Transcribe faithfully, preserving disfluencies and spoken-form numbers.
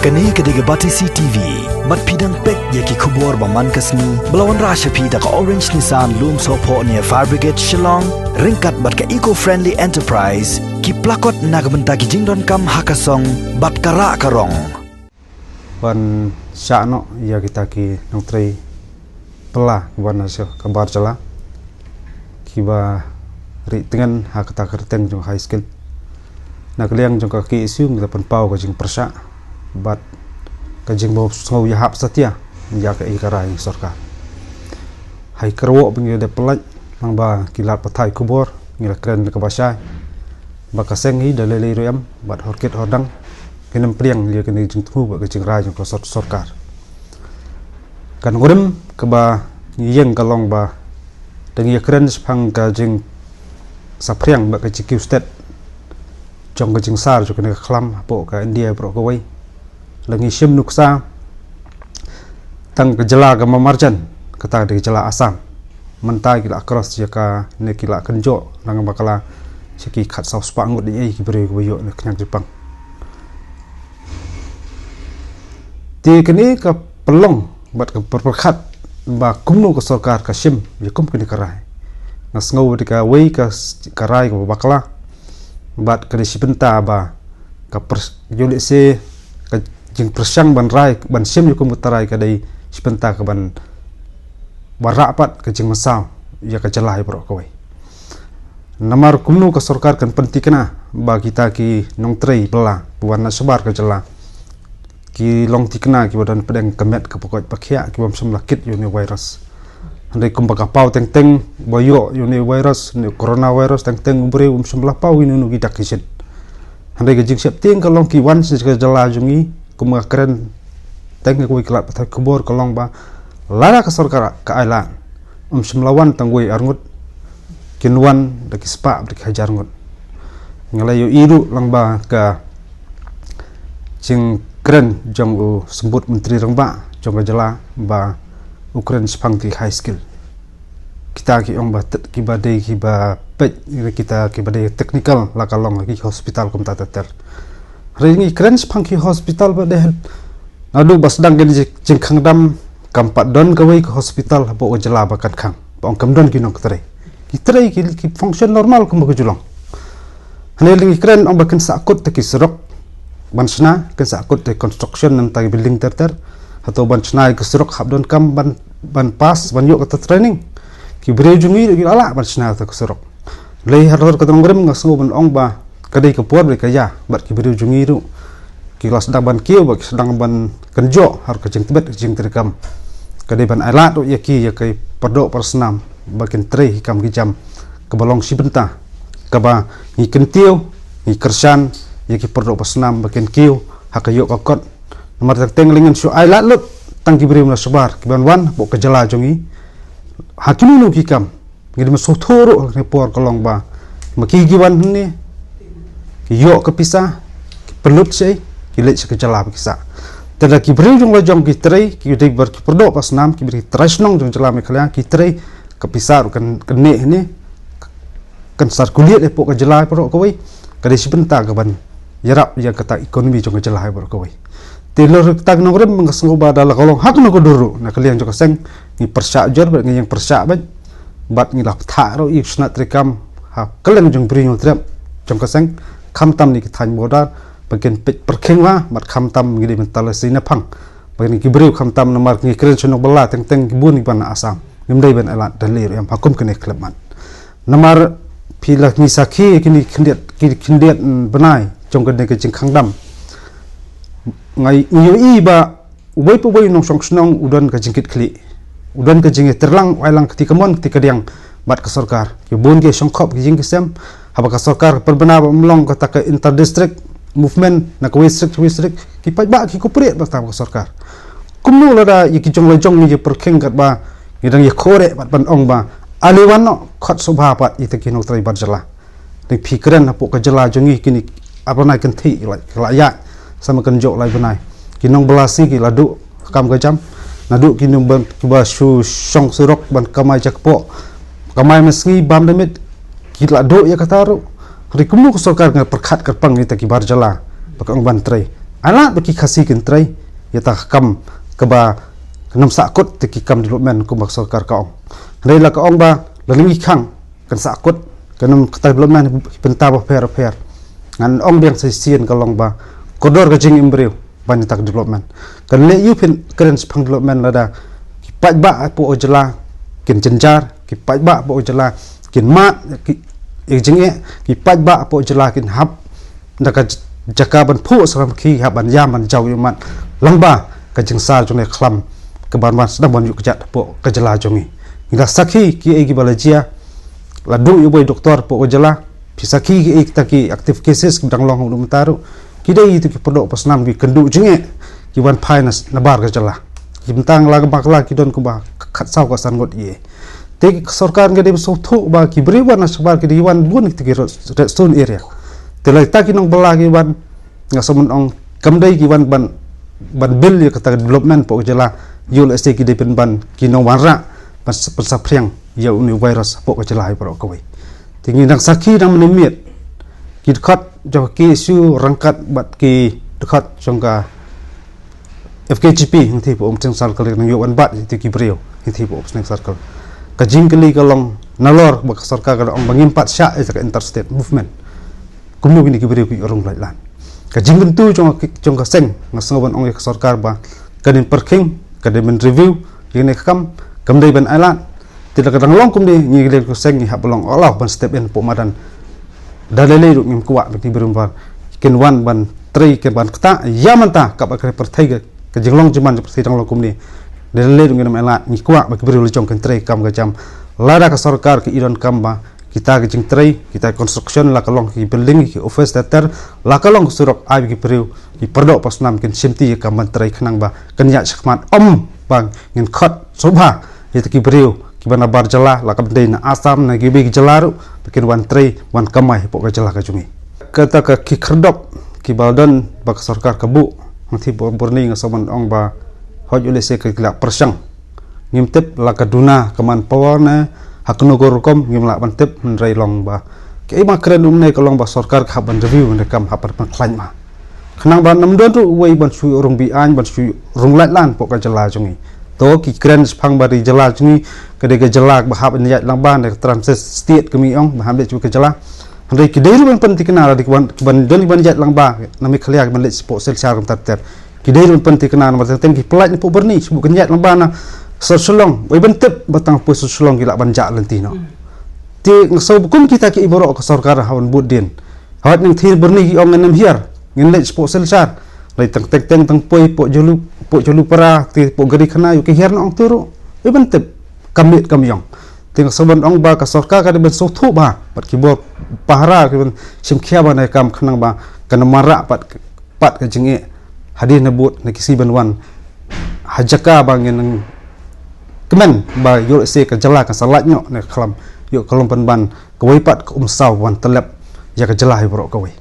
Kane ka dei ka Batesi T V. Bad phi dang peit ïa ki khubor ba man ka sngi ba la wanrah sha phi da ka Orange Nissan Lumsohphoh near Fire Brigade Shillong, ryngkat bad ka Eco Friendly Enterprise, ki plakot na ka bynta ki jingdonkam ha ka song bad ka rah ka rong. Ban shah noh ïa kita ki nongtrei pla kiba na sha ka bar jylla kiba ri tngen ha kata ka rteng jong high skill. Na ka liang jong ka K S U ngi la pynpaw ka jingpyrshah bad ka jingbym sngew ïahap satia ïa ka, ïa ka rai sorkar. Hai kyrwoh ba ngi dep pynlait nang ba ki lad pathai khubor ngi la kren da kaba shai ba ka seng hi da lei lei ruh em bad hor kit hor dang kin ym pdiang ïa kane ka jingthmu bad ka jingrai jong ka sor-, sorkar. Ka nongrim kaba ngi ïeng ka long ba da ngi ïakren shaphang ka jingsaphriang bad ka jingkiew stet jong ka jingsar jong kane ka khlam hapoh ka India baroh kawei. La ngi shim nuksa tang ka jylla kaba marjan, kata ka dei ka jylla Assam. Mynta ki la cross ïa kane, ki la kynjoh na ka bakla sha ki khatsaw spah ngut ïa ki briew kiba ïoh na ka khñiang jingpang. Te kane ka pynlong bad ka pyrkhat ba kumno ka sorkar ka shim ïa kum kane ka rai. Nga sngew ba dei kawei ka s-, ka rai kaba bakla bad ka dei shi bynta ba ka pyr-, ïoh lehse ka jingpyrshang ban rai, ban shim ïa kum kata ka rai ka dei shi bynta ka ban wanrah pat ka jingmynsaw ïa ka jylla hi baroh kawei. Namar kumno ka sorkar kan pynthikna ba kita ki nongtrei pla ba wan na shabar ka jylla ki long thikna kiba don pdeng ka met kaba koit ba khiah, kibym shym la kit ïa une u virus. Hynrei kumba ka paw teng teng ba ïoh ïa une u virus, une u coronavirus, teng teng u briew um shym la paw ïa une u, ki dak ki jait. Hynrei ka jingsheptieng ka long ki wan sha ka jylla jong ngi, kumba ka kren teng kawei ka lad pathai khubor ka long ba lada ka sorkar ka ailad, um shym la wan tang wei ar ngut, kin wan da ki spah da ki hajar ngut. Nga la ïohi ruh lang ba ka jingkren jong u Symbud Myntri Rangbah jong ka jylla ba u kren shaphang ki high skill. Kita ki ong ba te-, kiba dei kiba peit, kita kiba dei technical la ka long ki hospital kumta ter ter. Hynrei ngi kren shaphang ki hospital ba dei naduh ba sdang kane ka jingkhang dam kam pat don kawei ka hospital hapoh ka jylla ba kan khang. Ba ong kam don ki nongtrei. Ki trei ki, ki function normal kumba ka ju long. Hynrei la ngi kren ong ba kin sahkut ïa ki surok ban shna, kin sahkut ïa ki construction namar ki building ter ter. Hato ban shna ïa ki surok hap donkam ban, ban pass, ban ïoh kata training. Ki briew jong ngi ruh ki la lah ban shna ïa ki surok. Lei halor kata ka nongrim nga sngew ban ong ba ka dei ka por ba dei ka ïa bad ki briew jong ngi ruh ki la sdang ban kiew bad ki sdang ban kynjoh halor ka jingtbit ka jingtrei kam. Ka dei ban ailad ruh ïa ki, ïa ki pardoh parsnam ba kin trei ki kam ki jam kaba long shi bynta, kaba ngi kyntiew, ngi kyrshan ïa ki pardoh parsnam ba kin kiew ha ka ïoh ka kot. Namar teng teng la ngin shu ailad lut tang ki briew na shabar kiban wan hapoh ka jylla jong ngi. Ha kino kino ki kam ngi dei ban sngewthuh ruh ha kane ka por ka long ba ma ki ki wan hangne ki ïoh ka pisa, ki pynlut shaei, ki leit sha ka jylla ba ki sah. Te lada ki briew jong la jong ki trei, ki dei bar ki pardoh parsnam, ki briew ki trai shnong jong jylla Meghalaya ki trei, ka pisa ruh kan, kan neh hangne, kan circulate hapoh ka jylla baroh kawei, ka dei shi bynta kaban ïarap ïa kata economy jong ka jylla baroh kawei. Te halor kata ka nongrim nga sngew ba da la ka long ha kano ka dur ruh na ka liang jong ka seng ngi pyrshah jur bad ngi ïeng pyrshah bad, bad ngi la pynthah ruh ïa u shnat treikam ha kylleng jong briew Hynñiewtrep jong ka seng, khamtam na ki thaiñ border ba kin peit pyrkhing bha bad khamtam ngi dei ban talasi na phang. Ba ngi ki briew khamtam namar ngi kren shnong bylla teng teng ki bun ki ban na Assam. Ngim dei ban ailad da lei ruh em ha kum kane ka khyllipmat. Namar phi la ngi sakhi kine khyndiat, ki khyndiat, mm, bnai jong kane ka jingkhang dam. Nga ïohi ba uwei pa uwei u nongshong shnong u don ka jingkitkhlieh, u don ka jingïatyrlang, u ailad kti kamon kti kadiang bad ka sorkar. Ki bun ki shongkhop ki ïing ki sem, haba ka sorkar ka pynbna ba ym long kata ka inter district movement na kawei district kawei district, ki paidbah ki cooperate bad ka sorkar. Kumno lada ïa ki jong la jong ngi ïa pyrkhing katba ngi dang ïa kore bad ban ong ba ale wan noh khot sngewbha pat ïa kita ki nongtrei bar jylla. Dang phi kren hapoh ka jylla jong ngi kine ar bnai kynthih la, la ïaid sa ma kynjoh lai bnai. Ki nongbylla shi ki la duh kam ka jam. Naduh ki nongban kiba shu shong surok ban kamai jakpoh, kamai mynsngi bam da miet, ki la duh ïa kata ruh. Hynrei kumno ka sorkar kan pyrkhat kyrpang ïa kita ki bar jylla ba ka ong ban trei. Ai lad ba ki Khasi kin trei ïa kata ka kam kaba kan ym sahkut ïa ki kam development kumba ka sorkar ka ong. Hynrei la ka ong ba la ling i khang kan sahkut, kan ym kata development ki bynta bapher bapher. Ngan ong biang sa shisien ka long ba kordor ka jingim briew ban ïa kata ka development. Kan leh ïa u phin kren shaphang development lada ki paidbah hapoh ka jylla kin jynjar, ki paidbah hapoh ka jylla kin mad ki, ïa ka jingeh, ki paidbah hapoh ka jylla kin hap na ka jaka ban phuh sramkhi, hap ban ïam ban jaw ïa u mat lyngba ka jingsar jong ngi, khlam ka ban wan sdang ban ïuh kjat hapoh ka jylla jong ngi. Ngi la sakhi kiei kiba la jia, la duh ïa uwei u doktor hapoh ka jylla. Phi sakhi kiei kita ki active cases kiba dang long ha u mynta ruh, ki dei ïa kita ki pyrdoh pasnam, ki kynduh jingeh, ki wan phai na, na bar ka jylla. Ki bynta la ka bakla ki don kumba khatsaw ka san ngut ïa. Te ka sorkar ka dei ban sngewthuh ba ki briew wan na shabar ki dei wan bun kita ki red, red zone area. Te la kita ki nongbylla ki wan, nga sngewbha ban ong, kam dei ki wan ban, ban build ïa kata ka development hapoh ka jylla. Ïoh lehse ki dei pynban ki nongwanrah ban s-, pynsaphriang ïa une u virus hapoh ka jylla baroh kawei. Te ngi dang sakhi dang mynmiet ki dkhot jong ka K S U ryngkat bad ki dkhot jong ka F K G P, ngi thei hapoh Umsning Circle, nang ïoh ban bat ïa ki briew, ngi thei hapoh Umsning Circle. Ka jingkylli ka long, nalor ba ka sorkar ka da ong ba ngim pat shah ïa ka interstate movement, kumno kine ki briew ki rung lait lan? Ka jingkyntu jong ka, jong ka seng, nga sngewbha ban ong ïa ka sorkar ba ka dei ban pyrkhing, ka dei ban review ïa kane ka kam, kam dei ban ai lad. Te lada ka dang long kumne, ngi ki leh ka seng ngi hap ban long, oh, lah ban step in hapoh madan. Da lei lei ruh ngim kwah ba ki briew kin wan ban trei, kin wan ktah ïa mynta, kaba ka pyrthei ka, ka jinglong jingman jong ka pyrthei dang long kumne. Da lei lei ruh ngin ym ai lad, ngi kwah ba ki briew la jong kin trei kam ka jam. Lada ka sorkar ka i donkam ba kita ki jingtrei, kita ki construction, la ka long ki building, ki office, ter ter, la ka long ka surok, ai ba ki briew ki pyrdoh pasnam kin shimti ïa ka ban trei khnang ba kan ïaid shakhmat, ym ba ngin khot sngewbha ïa kita ki briew kiba na bar jylla, la ka ban dei na Assam, na kiwei ki jylla ruh, ba kin wan trei, wan kamai hapoh ka jylla ka jong ngi. Kata ka ki khyrdop kiba don ba ka sorkar ka buh, ngi thei hapoh Burni, nga sngewbha ban ong ba hooid u lehse ki la pyrshang. Ngim tip la ka duna ka manpower ne ha kano ka rukom, ngim lah ban tip, hynrei long ba kaei ba kren kumne ka long ba sorkar ka hap ban review ne kam hap ban pynkhlaiñ ma. Khnang ba ym don ruh uwei ban shu rung be-aiñ, ban shu rung lait lan hapoh ka jylla jong ngi. To ki kren shaphang ba dei jylla jong ngi ka dei ka jylla ba hap ban ïaid lang ba ne ka tram state ka, ngi ong ba hap leh shuh ka jylla. Hynrei ki dei ruh ban pynthikna la dei ki ban, ki ban don ki ban ïaid lang ba na Meghalaya, ki ban leh shapoh Silchar kumta ter ter. Ki dei ruh ban pynthikna namar teng teng ki pynlait na hapoh Burni, shu kin ïaid lang ba na sor Shillong, wei ban tip ba tang hapoh sor Shillong ki lah ban jah lynti noh. Te nga sngew ba kum kita kiei baroh ka sorkar ha ban bud dien. Hooid nangthie Burni ki ong ngin ym hiar, ngin leit shapoh Silchar. Leit tang teng teng tang poi hapoh Julu, hapoh Jalupara, te hapoh Garikhana, ïoh ki hiar noh ong te ruh. Wei ban tip, kam miet kam ïong. Te nga sngew ban ong ba ka sorkar ka dei ban sngewthuh bha bad ki bor pahara ki ban shim khia bha ne kam khnang ba kan ym wanrah pat pat ka jingeh hadien habud na ki sngi ban wan, ha jaka ba ngin nang kmen ba ïoh lehse ka jylla kan sa lait noh ne ka khlam, ïoh ka long pynban kawei pat ka umsaw wan tyllep ïa ka jylla hi baroh kawei.